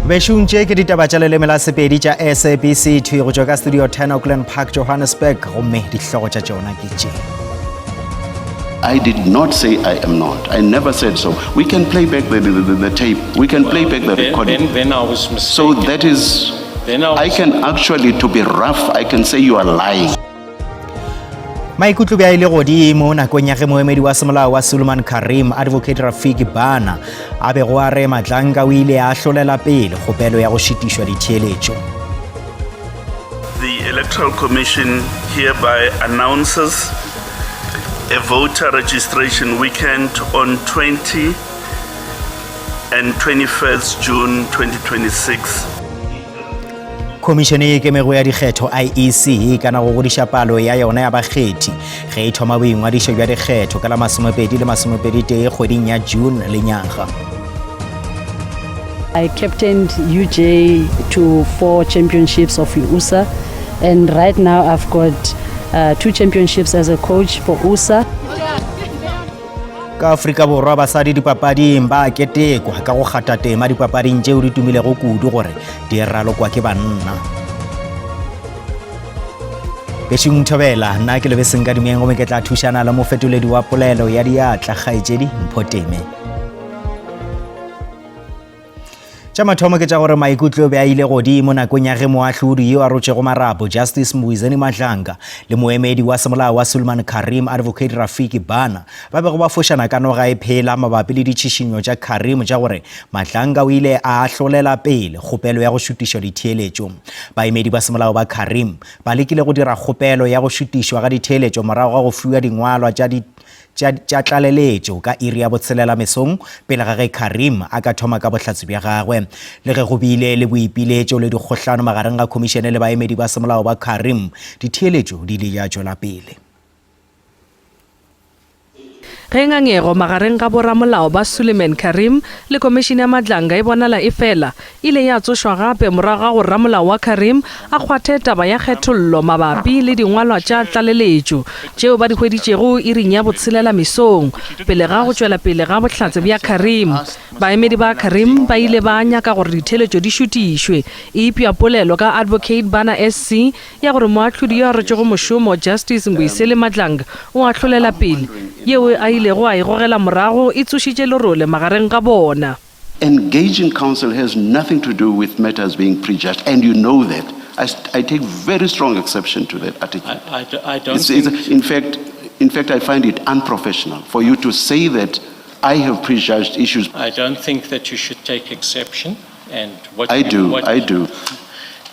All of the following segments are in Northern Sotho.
Bešung tše ke ditaba tša leleme la Sepedi tša SABC thwi go tšwa ka studio 10 Auckland Park Johannesburg gomme dihlogo tša tšona ke tše. I did not say I am not. I never said so. We can play back the, the, the, the tape. We can play back the Then, recording. then, then I was So mistaken. that is, Then I I was- can actually, to be rough, I can say you are lying. Maikutlo bja ile godimo nakong ya ge moemedi wa semolao wa Suleiman Karim, Advocate Rafiki Bana, a bego a re Madlanga o ile a ahlolela pele kgopelo ya go šitišwa ditheeletšo. The Electoral Commission hereby announces a voter registration weekend on 20 and 21st June 2026. Khomišene ye ikemego ya dikgetho IEC e ikana go godiša palo ya yona ya bakgethi ge e thoma boingwadišo bja dikgetho ka la masomepedi le masomepeditee kgweding ya June lenyaga. I captained UJ to four championships of USA and right now I've got uh, two championships as a coach for USA. Ka Afrika Borwa basadi dipapading ba ketekwa ka go kgatha tema dipapading tšeo di tumilego kudu gore di ralokwa ke banna. Bešung Thobela, nna ke Lebeseng Kadimeng gomme ke tla thušana le mofetoledi wa polelo ya diatla kgaetšedi Mpho Teme. Tša mathomo ke tša gore maikutlo be a ile godimo nakong ya ge moahlodi yo a rotšego marapo Justice Mbuyiseni Madlanga le moemedi wa semolao wa Suleiman Karim Advocate Rafiki Bana ba bego ba fošana ka noga e phela mabapi le ditšhišinyo tša Karim tša gore Madlanga o ile a ahlolela pele kgopelo ya go šutišwa ditheeletšo. Baemedi ba semolao ba Karim ba lekile go dira kgopelo ya go šutišwa ga ditheeletšo morago ga go fiwa dingwalwa tša tša, tša tlaleletšo ka iri ya botshelela mesong pele ga ge Karim a ka thoma ka bohlatse bja gagwe. Le ge go bile le boipiletšo le dikgohlano magareng ga khomišene le baemedi ba semolao ba Karim, ditheeletšo di ile tša tšwela pele. Ge ngangego magareng ga boramolao ba Suleiman Karim le Khomišene ya Madlanga e bonala e fela, ile ya tsošwa gape morago ga gore ramolao wa Karim a kgwathe taba ya kgethollo mabapi le dingwalwa tša tlaleletšo tšeo ba di hweditšego iring ya botshelela mesong pele ga go tšwela pele ga bohlatse bja Karim. Baemedi ba Karim ba ile ba nyaka gore ditheeletšo di šutišwe, eupša polelo ka Advocate Bana SC ya gore moahlodi yo a rotšego mošomo Justice Mbuyiseli Madlanga o ahlolela pele, yeo a ilego a e gogela morago e tsošitše lerole magareng ga bona. Engaging counsel has nothing to do with matters being prejudged, and you know that. I, I take very strong exception to that attitude. I, I, I don't it's, it's, in fact, in fact, I find it unprofessional for you to say that I have prejudged issues. I don't think that you should take exception. And what I you, do, what, I do.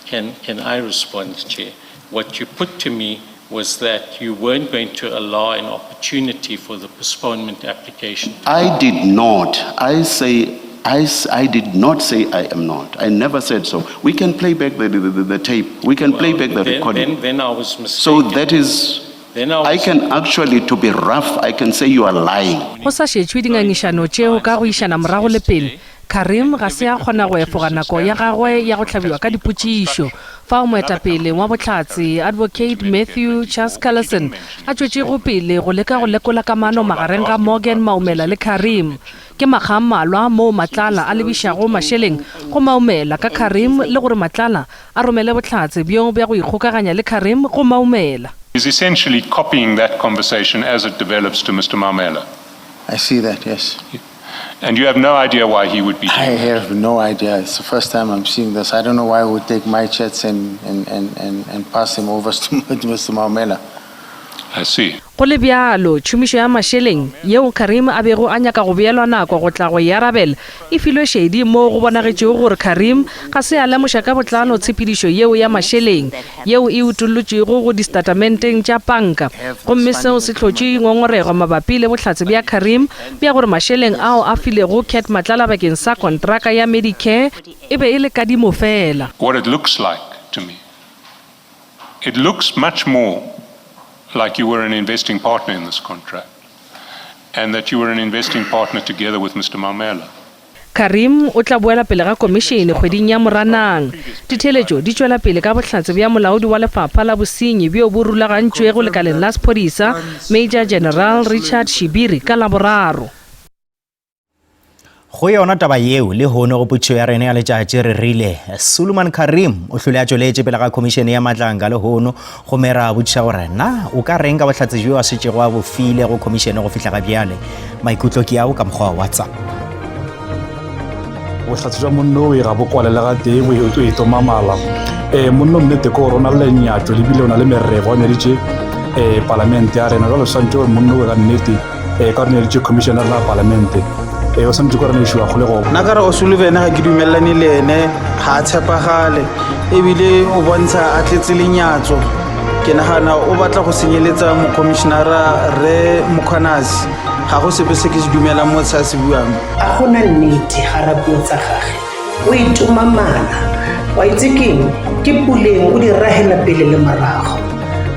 Can, can I respond, Chair? What you put to me was that you weren't going to allow an opportunity for the postponement application. I did not. I say, I, I did not say I am not. I never said so. We can play back the, the, the, the tape. We can play back the then, recording. Then, then I was mistaken. So that is Then I, was, I can actually, to be rough, I can say you are lying. Go sa šetšwe dingangišano tšeo ka go išana morago le pele, Karim ga se a kgona go efoga nako ya gagwe ya go hlabiwa ka dipotšišo. Fao moetapele wa bohlatse, Advocate Matthew Chaskalson, a tšwetšego pele go leka go lekola kamano magareng ga Morgan Maumela le Karim. Ke makga a mmalwa moo Matlala a lebišago mašeleng go Maumela ka Karim le gore Matlala a romele bohlatse bjo bja go ikgokaganya le Karim go Maumela. Is essentially copying that conversation as it develops to Mister Maumela. I see that, yes. And you have no idea why he would be doing I that? have no idea. It's the first time I'm seeing this. I don't know why he would take my chats and, and, and, and, and pass them over to Mr. Maumela. I see. Go le bjalo, tšhomišo ya mašeleng, yeo Karim a bego a nyaka go beelwa nako go tla go e arabela, e filwe šedi moo go bonagetšego gore Karim ga se a lemoša ka botlalo tshepedišo yeo ya mašeleng yeo e utollotšwego go distatamente tša panka gomme seo se hlotše ngongorego mabapi le bohlatse bja Karim bja gore mašeleng ao a filego Cat Matlala bakeng sa kontraka ya Medicare e be e le kadimo feela. What it looks like to me. It looks much more like you were an investing partner in this contract and that you were an investing partner together with Mister Maumela. Karim o tla boela pele ga komišene kgweding ya Moranang. Ditheeletšo di tšwela pele ka bohlatse bja molaodi wa lefapha la bosenyi bjo bo rulagantšwego lekaleng la sephodisa, Major General Richard Shibiri ka Laboraro. Go yona taba yeo, lehono go potšišo ya rena ya letšatši re rile Suleiman Karim o hlole a tšweletše pele ga khomišene ya Matlanga lehono gomme ra botšiša gore na o ka reng ka bohlatse bjo a šetšego a bo file go khomišene go fihla ga bjale. Maikutlo ke ao ka mokgwa wa WhatsApp. Bohlatse bja monno o e ga bo kwale le gatee bo e tomamala. Um monno nnete ke gore o na le lenyatšo le bile o na le merego a nyaditše um palamente ya rena jalo swantše gore monno o ka nnete eh, ka re needitše commissioner la palamente eh, o swanetše ko re nešiwa kgolegong nna ka re O'Sullivan ga ke dumelelane le ene ga a tshepagale ebile o bontsha a tletse lenyatso ke nagana o batla go senyeletsa mokhomishinara re mokgwanasi ga go sepe se ke se dumelang mo se a se buang a gona nnete ga rapuo tsa gage o itoma mala wa itse keng ke puleng o di rahela pele le morago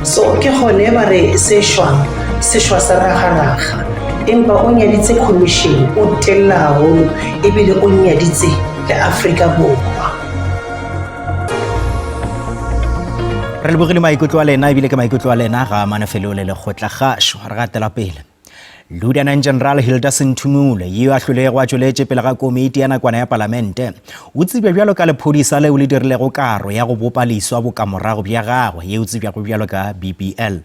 so ke gone ba re se shwang se shwa se ragaraga empa o nyaditse commission o telela haholo ebile o nyaditse le Afrika Borwa. Re lebogile maikutlo a lena ebile ke maikutlo a lena ga amane felo le lekgotlakgašo re gatela pele. Lieutenant General Hilda Senthumule, yo a hlolego a tšweletše pele ga komiti ya nakwana ya palamente, o tsebja bjalo ka lephodisa leo le dirilego karo ya go bopa leswa bokamorago bja gagwe yeo tsebjago bjalo ka BBL.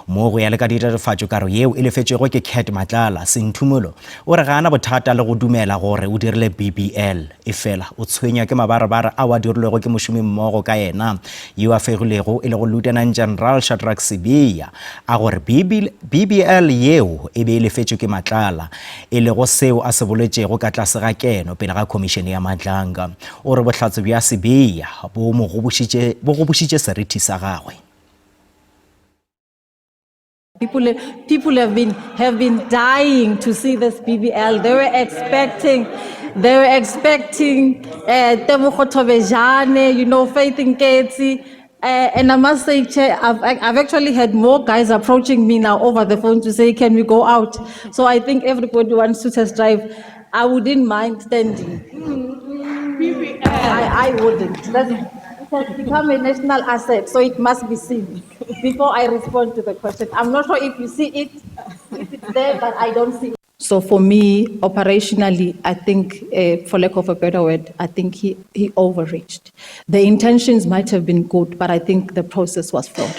Mo go ya le ka ditatofatšo karo yeo e lefetšwego ke Cat Matlala, Senthumulo o re ga a na bothata le go dumela gore o dirile BBL. Efela o tshwenywa ke mabarebare ao a dirilwego ke mošomimmogo ka yena yo a fegilwego e lego Lieutenant General Shadrack Sibiya a gore BBL yeo e be e lefetšwe ke Matlala, e lego seo a se boletšego ka tlase ga keno pele ga Khomišene ya Madlanga. O re bohlatse bja Sibiya bo mo gobošitše seriti sa gagwe. People, people have been have been dying to see this BBL. They were expecting, they were expecting uh, Tebogo Thobejane, you know, Faith Nketsi. Uh, and I must say, Chair, I've, I've actually had more guys approaching me now over the phone to say, can we go out? So I think everybody wants to test drive. I wouldn't mind standing. I, I wouldn't. That's, it has become a national asset, so it must be seen before I respond to the question. I'm not sure if you see it, if it's there, but I don't see it. So for me, operationally, I think, uh, for lack of a better word, I think he, he overreached. The intentions might have been good, but I think the process was flawed.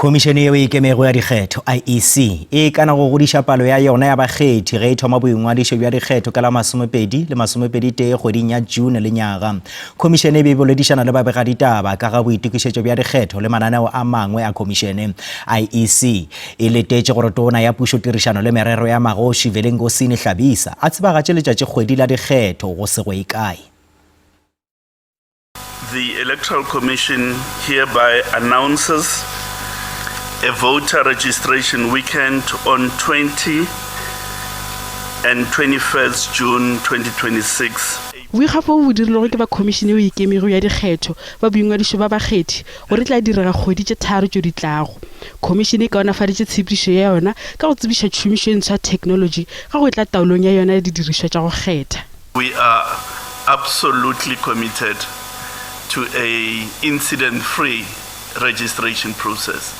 Khomišene yeo e ikemego ya dikgetho, IEC, e ikana go godiša palo ya yona ya bakgethi ge e thoma boingwadišo bja dikgetho ka la masomepedi le masomepeditee kgweding ya June lenyaga. Khomišene e be e boledišana le babegaditaba ka ga boitokišetšo bja dikgetho le mananeo a mangwe a khomišene. IEC e letetše gore Tona ya Pušotirišano le Merero ya Magoši Velenkosini Hlabisa a tsebagatše letšatšikgwedi la dikgetho go se go ye kae. The Electoral Commission hereby announces a voter registration weekend on 20 and 21st June 2026. Boikgafo bo bo dirilwego ke ba Khomišene yeo e Ikemego ya Dikgetho ba Boingwadišo ba Bakgethi gore e tla direga kgwedi tše tharo tšeo di tlago. Khomišene e kaonafaditše tshepedišo ya yona ka go tsebiša tšhomišo e ntshwa ya theknolotši ga go etla taolong ya yona ya didirišwa tša go kgetha. We are absolutely committed to a incident-free registration process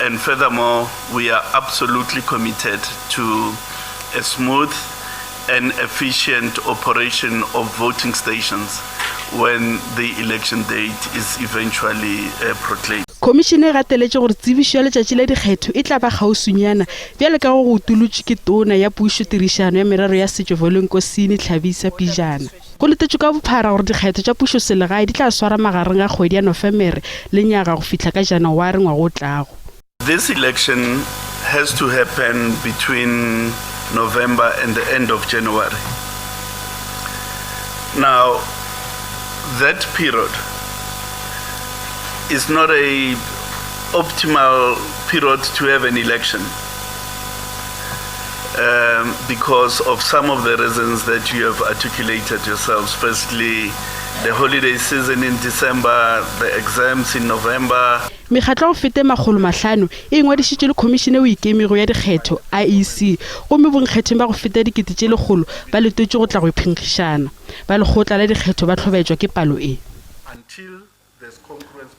and furthermore we are absolutely committed to a smooth and efficient operation of voting stations when the election date is eventually uh, proclaimed. Khomišene e gateletše gore tsebišo ya letšatši la dikgetho e tla ba kgauswinyana bjalo ka ge go utolotšwe ke Tona ya Pušo, Tirišano ya Merero ya Setšo Velenkosini Hlabisa pejana. Go letetšwe ka bophara gore dikgetho tša pušoselegae di tla swara magareng ga kgwedi ya Nofemere lenyaga go fihla ka Janaware ngwaga o tlago. This election has to happen between November and the end of January. Now, that period is not a optimal period to have an election um, because of some of the reasons that you have articulated yourselves. Firstly, the holiday season in December, the exams in November. Mekgatlo ya go feta e makgolomahlano e ingwadišitše le Khomišene yeo e Ikemego ya Dikgetho, IEC, gomme bonkgetheng ba go feta 100,000 ba letetšwe go tla go phenkgišana. Ba lekgotla la dikgetho ba hlobaetšwa ke palo e.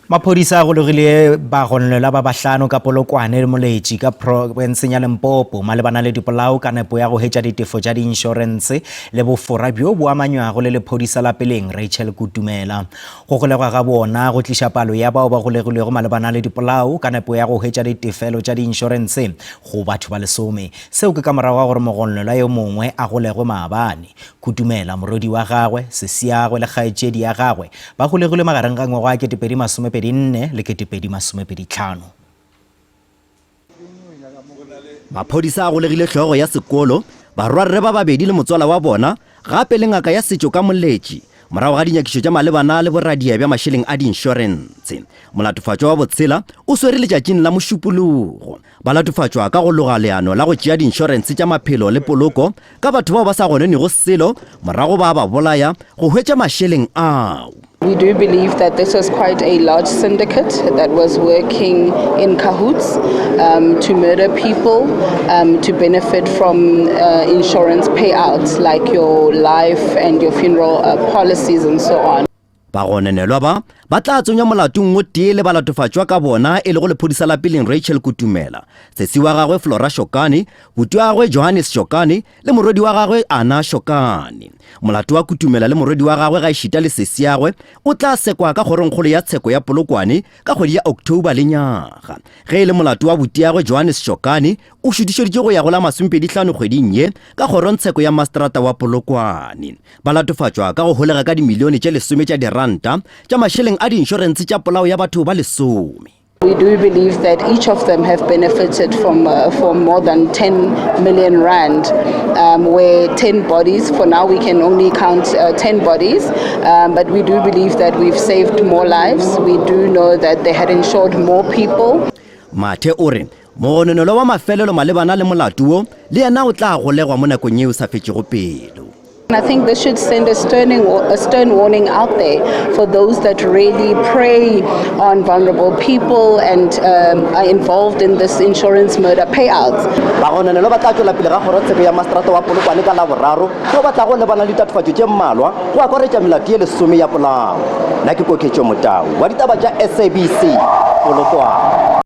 Maphodisa a golegile bagononelwa ba bahlano ka Polokwane le Moletši ka profenseng ya Limpopo malebana le dipolao ka nepo ya go hetša ditefo tša diinšorense le bofora bjo bo amanywago le lephodisa la peleng Rachel Kutumela. Go golegwa ga bona go tliša palo ya bao ba golegilwego malebana le dipolao ka nepo ya go hwetša ditefelo tša diinšorense go batho ba lesome. Seo ke ka morago ga gore mogononelwa yo mongwe a golegwe maabane. Kutumela, morwedi wa gagwe, sesiagwe le kgaetšedi ya gagwe ba golegilwe magareng ga ngwaga wa 2024 le 2025. Maphodisa a golegile hlogo ya sekolo, barwarre ba babedi le motswala wa bona, gape le ngaka ya setšo ka Moletši, morago ga dinyakišo tša malebana le boradia bja mašeleng a diinšorense. Molatofatšwa wa botshela o swere letšatšing la Mošupologo. Ba latofatšwa ka go loga leano la go tšea diinšorense tša maphelo le poloko ka batho bao ba sa gonenego selo morago ba ba bolaya go hwetša mašeleng ao. We do believe that this was quite a large syndicate that was working in cahoots um, to murder people um, to benefit from uh, insurance payouts like your life and your funeral uh, policies and so on. Bagononelwa ba ba tla tsonywa molatong o tee le balatofatšwa ka bona e lego lephodisa la peleng Rachel Kutumela, sesi wa gagwe Flora Shokane, buti wa gagwe Johannes Shokane le morwedi wa gagwe Anna Shokane. Molato wa Kutumela le morwedi wa gagwe gaešita le sesiagwe o tla sekwa ka kgorongkgolo ya tsheko ya Polokwane ka kgwedi ya October lenyaga. Ge e le molato wa butiagwe Johannes Shokane o šutišeditšwe go ya go la masomepedihlano kgweding ye ka kgorongtsheko ya maseterata wa Polokwane. Ba latofatšwa ka go holega ka dimilione tše lesome tša diranta tša mašeleng a diinšorense tša polao ya batho ba lesome. We do believe that each of them have benefited from, uh, from more than 10 million rand, um, where 10 bodies, for now we can only count uh, 10 bodies, um, but we do believe that we've saved more lives. We do know that they had insured more people. Mathe o re Mogononelwa wa mafelelo malebana le molato wo le yena o tla golegwa mo nakong yeo e sa fetšego pelo. I think this should send a stern, a stern warning out there for those that really prey on vulnerable people and um, are involved in this insurance murder payouts. Bagononelwa ba tla tšwela pele ga kgorotsheko ya maseterata wa Polokwane ka Laboraro fao ba tlago lebana le ditatofatšo tše mmalwa go akaretša melato ye lesome ya polao. Nna ke Koketšo Motau wa ditaba tša SABC, Polokwane.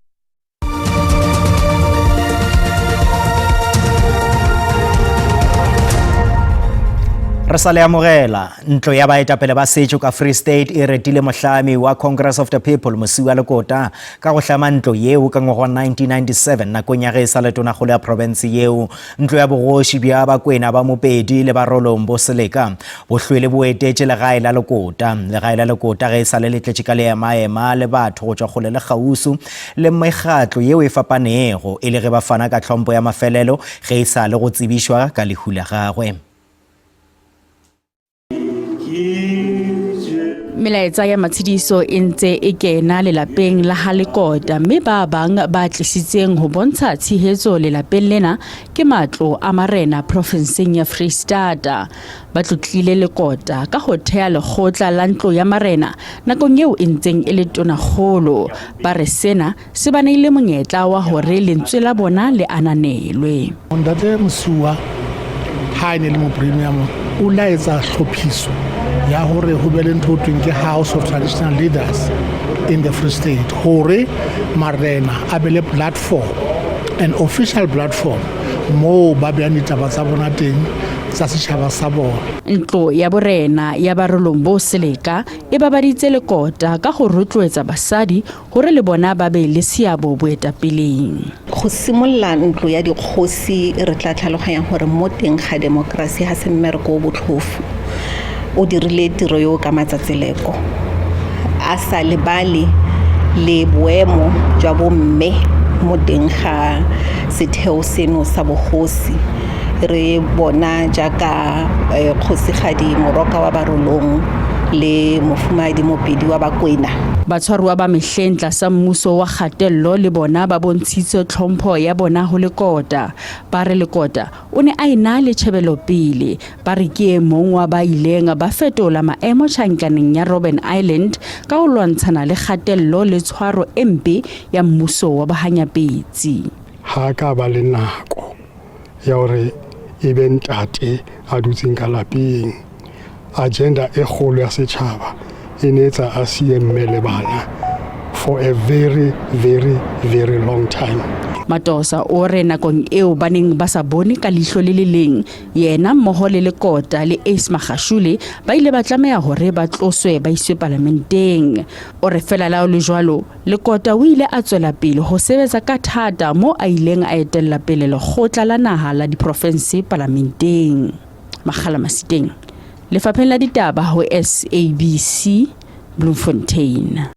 Re sa le amogela. Ntlo ya baetapele ba setšo ka Free State e retile mohlami wa Congress of the People Mosiwa Lekota ka go hlama ntlo yeo ka ngwaga wa 1997 nakong ya ge e sa le tonakgolo ya profense yeo. Ntlo ya bogoši bja Bakwena ba Mopedi le Barolong bo Seleka bo hlwele bo etetše legae la Lekota. Legae la Lekota ge e sa le le tletše ka leemaema le batho go tšwa kgole le kgausu le mekgatlo yeo e fapanego e le ge ba fana ka tlhompho ya mafelelo ge e sa le go tsebišwa ka lehu la gagwe. Melaetsa ya matshediso e ntse e kena lelapeng la ha Lekota mme ba bang ba tlisitseng ho bontsha tshehetso lelapeng lena ke matlo a marena profenseng ya Freistata. Ba tlotlile Lekota ka ho thea lekgotla la ntlo ya marena nakong eo e ntseng e le tonakgolo. Ba re sena se ba neile monyetla wa hore lentswe la bona le ananelwe. Ntate Mosiuwa ha e ne le mopremier mo o la etsa tlhophiso ya hore ho be le ntho ho tweng ke House of Traditional Leaders in the Free State hore marena a be le platform, an official platform moo ba beang ditaba tsa bona teng tsa setšhaba sa bona. Ntlo ya borena ya Barolong bo Seleka e babaditse Lekota ka go rotloetsa basadi gore le bona ba be le seabo boetapeleng. Go simolola ntlo ya dikgosi re tla tlhaloganyang gore mo teng ga demokrasi ga se mmereko o botlhofo. O dirile tiro yo ka matsatsileko a sa lebale le boemo jwa bomme mo teng ga setheo seno sa bogosi. Re bona jaaka eh, kgosigadi Moroka wa Barolong le mofumadi Mopedi wa Bakwena. Batshwaruwa ba mehleng tlasa mmuso wa kgatello le bona ba bontshitse tlhompho ya bona ho Lekota. Ba re Lekota o ne a ena le tjhebelopele. Ba re ke e mong wa ba ileng ba fetola maemo tjhankaneng ya Robben Island ka ho lwantshana le kgatello le tshwaro e mpe ya mmuso wa bohanyapetsi. Ha a ka ba le nako ya gore e be ntate a dutseng ka lapeng. Agenda e kgolo ya setšhaba e ne etsa a siye mme le bana for a very, very, very long time. Matosa o re nakong eo ba neng ba sa bone ka leihlo le le leng, yena mmoho le Lekota le Ace Magashule ba ile ba tlameha hore ba tloswe ba iswe palamenteng. O re fela la o le jwalo, Lekota o ile a tswela pele ho sebetsa ka thata moo a ileng a etella pele lekgotla la naha la diprofense palamenteng. Makgala Masiteng, Lefapheng la Ditaba ho SABC, Bloemfontein.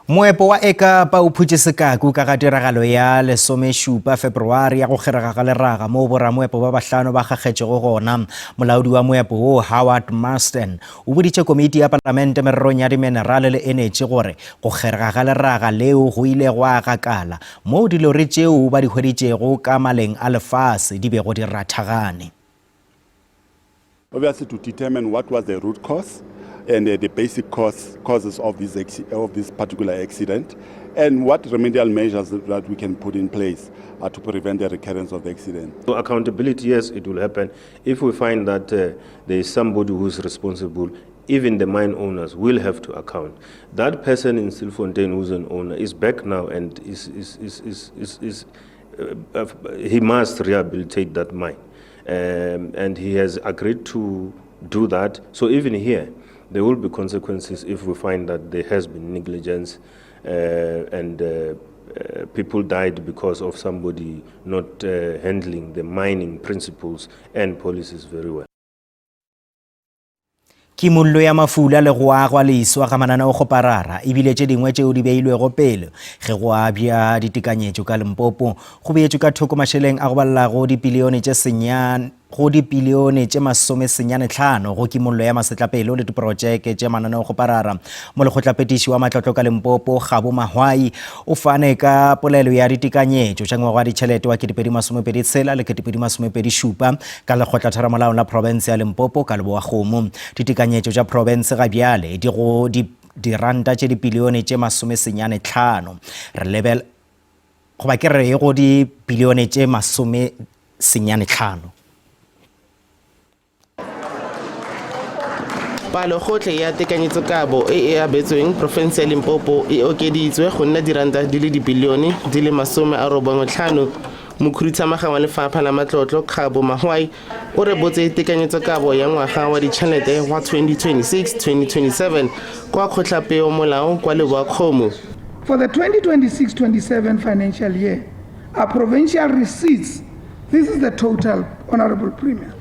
Moepo wa Ekapa o phutše sekaku ka ga tiragalo ya lesomešupa February ya go kgerega ga leraga moo boramoepo ba bahlano ba kgakgetšego gona. Molaodi wa moepo woo Howard Marston o boditše komiti ya palamente mererong ya dimenerale le enetši gore go kgerega ga leraga leo go ile gwa gakala moo dilori tšeo ba di hweditšego ka maleng a lefase di bego di rathagane. Obviously to determine what was the root cause and the basic cause, causes of this, of this particular accident and what remedial measures that we can put in place to prevent the recurrence of the accident. So accountability, yes, it will happen. If we find that there is somebody who is responsible, even the mine owners will have to account. That person in Stilfontein who's an owner is back now and he must rehabilitate that mine. And he has agreed to do that. So even here, there will be consequences if we find that there has been negligence and people died because of somebody not handling the mining principles and policies very well. Kimollo ya mafula le go agwa leswa ga mananeokgoparara e bile tše dingwe tšeo di beilwego pele ge go abja ditekanyetšo ka Limpopo. Go beetšwe ka thoko mašeleng a go balela go dipilione tše senyane go dipilione tše masomesenyanetlhano go kimollo ya masetlapelo le diprotšeke tše mananeokgoparara. Molekgotlapetiši wa matlotlo ka Limpopo, Kgabo Mahwai, o fane ka polelo ya ditekanyetšo tša ngwaga wa ditšhelete wa 2026 le 2027 ka lekgotlatheramolaong la profense ya Limpopo ka Leboakgomo. Ditekanyetšo tša profense ga bjale di go diranta tše dipilione tše masomesenyanetlhano. Re lebel goba ke re go dipilione tše masomesenyanetlhano. Palogotlhe ya tekanyetsokabo e e abetsweng porofense ya Limpopo e okeditswe go nna diranta di le dibilione di le 95. Mokhuduthamaga wa Lefapha la Matlotlo Kgabo Mahwai o rebotse tekanyetsokabo ya ngwaga wa ditšhelete wa 2026-2027 kwa kgotlapeomolao kwa Leboakgomo. For the 2026-27 financial year, our provincial receipts, this is the total, Honorable Premier,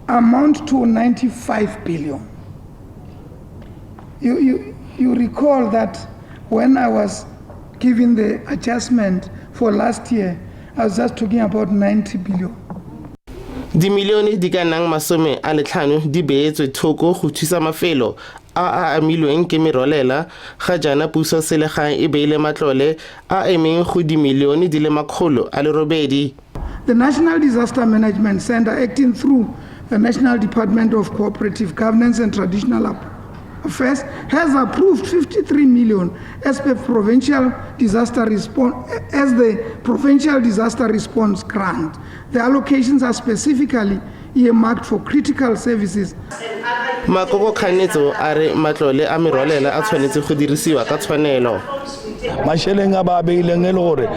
amount to 95 billion. You recall that when I was giving the adjustment for last year, I was just talking about 90 billion. Dimilione di ka nnang masome a le tlhano di beetswe thoko go thusa mafelo a a amilweng ke merwalela, ga jaana puso selegae e beile matlole a emeng go dimilione di le makgolo a le robedi. The National Disaster Management Centre, acting through the National Department of Cooperative Governance and Traditional Affairs, has approved 53 million as per provincial disaster response, as the provincial disaster response grant. The allocations are specifically earmarked for critical services. Makoko Kganetso a re matlole a merwalela a tshwanetse go dirisiwa ka tshwanelo. Mašeleng a ba beileng e le gore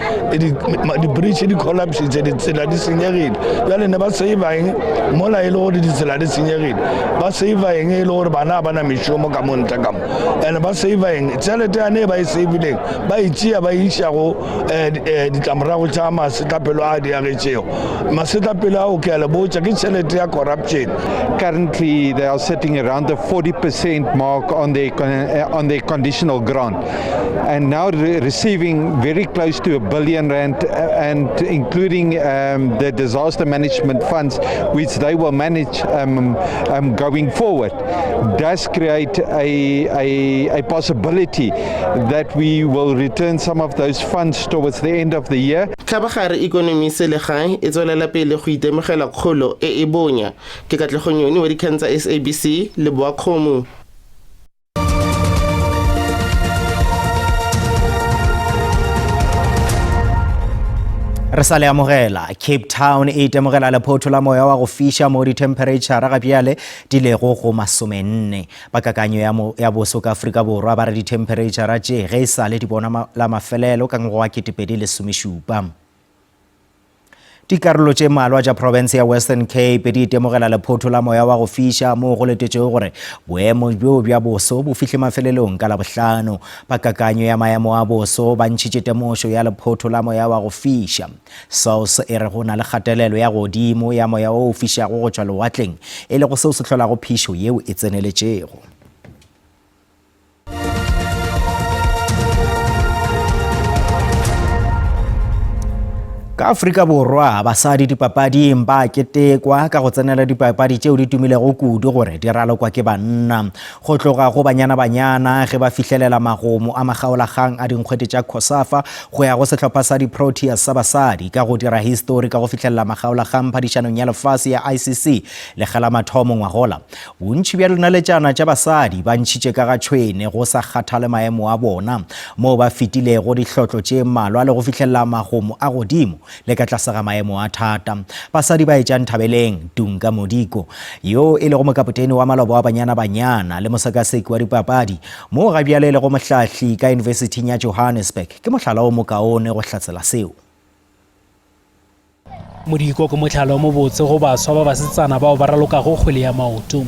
di-bridge di collapsitse, ditsela di senyegile. Bjale ne ba save eng mola e le gore ditsela di senyegile? Ba save eng e le gore bana ba na mešomo ka mo ntle ka mo? And ba save eng tšhelete yane e ba e savileng ba e tšea ba e iša go ditlamorago tša masetlapelo a diagetšego? Masetlapelo ao ke a le botša ke tšhelete ya corruption. Currently they are sitting around the 40% mark on their conditional grant, and now receiving very close to a billion rand, and including the disaster management funds, which they will manage going forward, does create a possibility that we will return some of those funds towards the end of the year. Kgabagare ikonomi selegae e tswelela pele go itemogela kgolo e e bonya. Ke Katlego Nyoni wa dikgang tsa SABC, Leboakgomo. Re sa le amogela, Cape Town e itemogela lephotho la moya wa go fiša mo dithemphereitšhara ga bjale di lego go masomenne. Ba kakanyo ya, ya boso ka Afrika Borwa ba re dithemphereitšhara tše ge e sa le di bonwa ma, la mafelelo ka ngwaga wa 2017. Dikarolo tše mmalwa tša profense ya Western Cape di itemogela lephotho la moya wa go fiša moo go letetšego gore boemo bjo bja boso bo fihle mafelelong ka Labohlano. Ba kakanyo ya maemo a boso ba ntšhitše temošo ya lephotho la moya wa go fiša. SAWS e re go na le kgatelelo ya godimo ya moya wo o fišago go tšwa lewatleng, e lego seo se hlolago phišo yeo e tseneletšego. Ka Afrika Borwa, basadi dipapading ba ketekwa ka go tsenela dipapadi tšeo di tumilego kudu gore di ralokwa ke banna. Go tloga go Banyana Banyana ge ba fihlelela magomo a makgaolakgang a dinkgwete tša COSAFA go ya go sehlopha sa di-Proteas sa basadi ka go dira histori ka go fihlelela makgaolakgang phadišanong ya lefase ya ICC lekga la mathomo ngwagola. Bontši bja dinaletšana tša basadi ba ntšhitše ka ga tšhwene go sa kgathale maemo a bona, moo ba fetilego dihlotlo tše mmalwa le go fihlelela magomo a godimo le ka tlase ga maemo a thata. Basadi ba etša Nthabeleng Dunga Modiko, yo e lego mokapotene wa maloba wa Banyana Banyana le mosekaseki wa dipapadi, moo ga bjale e lego mohlahli ka Yunibesithing ya Johannesburg, ke mohlala o mokaone go hlatsela seo. Modiko ke mohlala o mobotse go baswa ba basetsana bao ba ralokago kgwele ya maoto.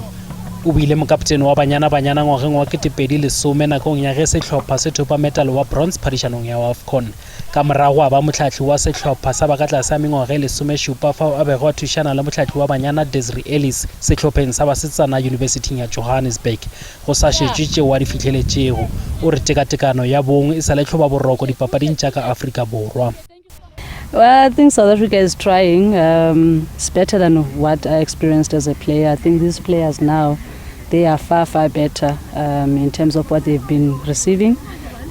O bile mokaptene wa Banyana Banyana ngwageng wa 2010 nakong ya ge sehlopha se thopa metale wa bronze phadišanong ya AFCON. Ka morago a ba mohlahli wa sehlopha sa ba ka tlase ga mengwaga e lesomešupa fao a bego a thušana le mohlahli wa Banyana Desiree Ellis sehlopheng sa basetsana Yunibesithing ya Johannesburg. Go sa šetšwe tšeo a di fihleletšego, o re tekatekano ya bong e sa le tlhobaboroko dipapading tša ka Afrika Borwa. Well, I think South Africa is trying. Um, it's better than what I experienced as a player. I think these players now, they are far, far better um, in terms of what they've been receiving.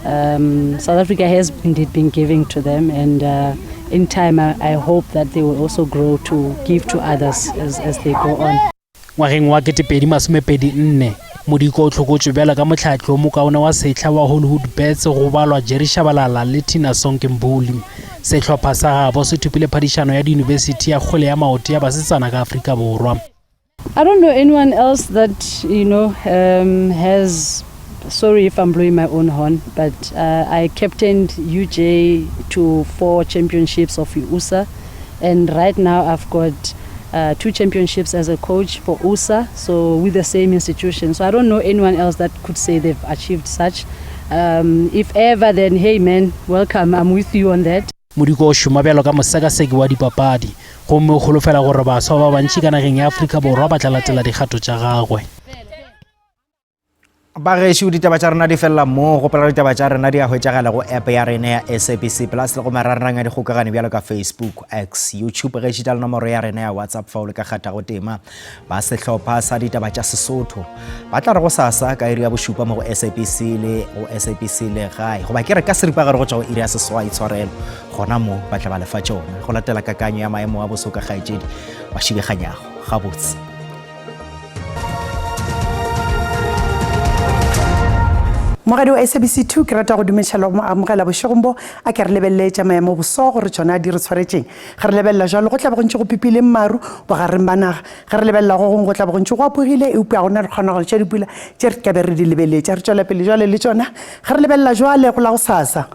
Um, South Africa has indeed been giving to them, and uh, in time, I, I hope that they will also grow to give to others as, as they go on. Ngwageng wa 2024, Modiko o hlokotšwe bjalo ka mohlahli wo mokaone wa sehla wa Hollywood Bets go balwa Jerry Shabalala le Tina Sonke Mbuli. Sehlopha sa gabo se thopile phadišano ya diyunibesithi ya kgwele ya maoto ya basetsana ka Afrika Borwa. I don't know anyone else that you know um, has sorry if I'm blowing my own horn, but uh, I captained UJ to four championships of USA, and right now I've got uh, two championships as a coach for USA, so with the same institution. So I don't know anyone else that could say they've achieved such. Um, if ever, then hey man, welcome, I'm with you on that. Modiko o šoma bjalo ka mosekaseki wa dipapadi gomme o holofela gore baswa ba bantši ka nageng ya Afrika Borwa ba tla latela dikgato tša gagwe. Bagešo, ditaba tša rena di felela mo. Gopola ditaba tša rena di a hwetšagala go app ya rena ya SABC Plus le go mararang a dikgokagano bjalo ka Facebook, X, YouTube ge šita le nomoro ya rena ya WhatsApp fa o le ka kgathago tema. Ba sehlopha sa ditaba tša Sesotho ba tla re go sasa ka iri ya bošupa mo go SABC le go SABC le gae goba ke re ka seripagare go tšwa go iri ya seswai tshwarelo gona mo ba tla ba lefa tšona go latela kakanyo ya maemo a boso ka kgaetšedi ba šibeganyago gabotse. Mogadi wa SABC 2 ke rata go dumediša le go mo amogela bošegong bo a ke re lebelele tša maemo boso gore tšona di re tshwaretšeng. Ge re lebelela jalo go tla be go ntše go pipile maru bogareng ba naga. Ge re lebelela go gongwe go tla be go ntše go apogile eupša go na le kgonagalo tša dipula tše re ka be re di lebeletše. Re tšwela pele jwale le tšona ge re lebelela jwale go la gosasa.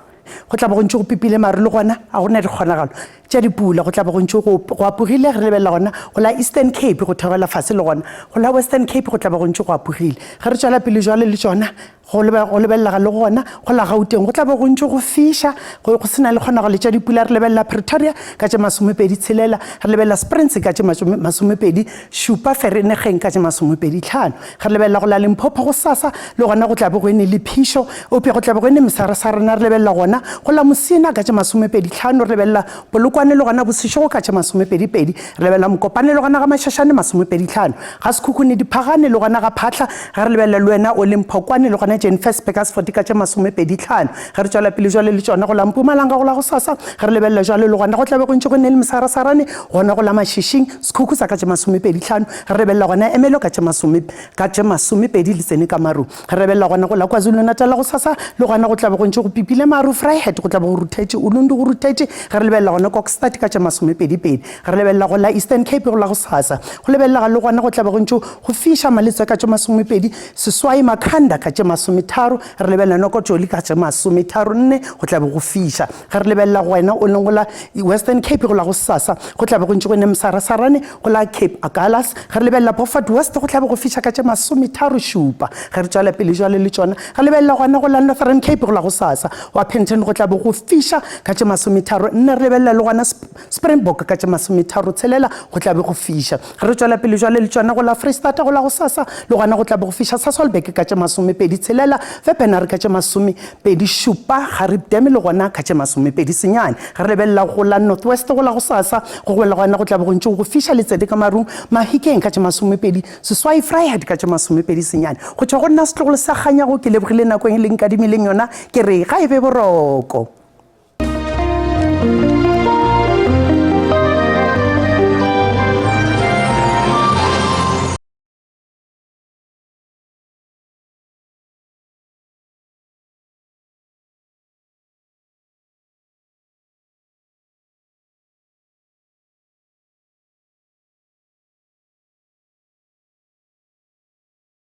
Go tla be go ntše go pipile maru le gona ga go na dikgonagalo tša dipula. Go tla be go ntše go go apogile ge re lebelela gona go la Eastern Cape go theogela fase le gona go la Western Cape go tla be go ntše go apogile. Ge re tšwela pele jwale le tšona go go lebelelega le gona go la Gauteng go tla be go ntše go fiša go go se na le kgonagalo tša dipula. Re lebelela Pretoria ka tše masomepedi tshelela, re lebelela Springs ka tše masomepedi šupa, Vereeniging ka tše masomepedi tlhano. Ge re lebelela go la Limpopo gosasa, le gona go tla be go ene le phišo, eupša go tla be go ene mesarasarana. Re lebelela gona go la Musina ka tše masomepedi-tlhano, re lebelela Polokwane le gona Bosešego ka tše masomepedi-pedi, re lebelela Mokopane le gona ga Mashashane masomepedi-tlhano, ga Sekhukhune Diphagane le gona ga Phatlha, ge re lebelela le wena o leng Phokwane le gona Jane Furse Burgersfort ka tše masomepedi-tlhano. Ge re tšwela pele jwale le tšona go la Mpumalanga go la gosasa, ge re lebelela jwale le gona go tla be go ntše go ene le mesarasarane gona go la Mashishing, Sekhukhu sa ka tše masomepedi-tlhano, Re lebelela gona Ermelo ka tše masome, ka tše masomepedi le tsene ka maru. Re lebelela gona go la KwaZulu-Natal gosasa, le gona go tla be go ntše go pipile maru. Vryheid. Vryheid go tla be go ruthetše, Ulundi go ruthetše, ge re lebelela gona Kokstad ka tše masomepedipedi. Ge re lebelela go la Eastern Cape go la gosasa, go lebelela le gona go tla be go ntše go fiša Maletswe ka tše masomepedi seswai, Makhanda ka tše masometharo, re lebelela Nokotšoli ka tše masometharo nne go tla be go fiša. Ge re lebelela go wena o leng go la Western Cape go la gosasa, go tla be go ntše go ne msarasarane go la Cape Agulhas. Ge re lebelela Beaufort West go tla be go fiša ka tše masometharo šupa. Ge re tšwela pele jwale le tšona, re lebelela gona go la Northern Cape go la gosasa, Upington go tla be go fiša ka tše masometharo nne. Re lebelela le gona Springbok ka tše masometharo tshelela go tla be go fiša. Ge re tšwela pele jwale le tšona go la Freistata go la gosasa le gona go tla be go fiša Sasolburg ka tše masomepedi tshelela, Wepener ka tše masomepedi šupa, Gariep Dam le gona ka tše masomepedi senyane. Ge re lebelela go la North West go la gosasa go le gona go tla be go ntše go fiša Letsedi ka marung, Mahikeng ka tše masomepedi seswai, Vryheid ka tše masomepedi senyane. Go tšwa go nna setlogolo sa Kganyago ke lebogile nako e le nkadimileng yona ke re ga e be boroko.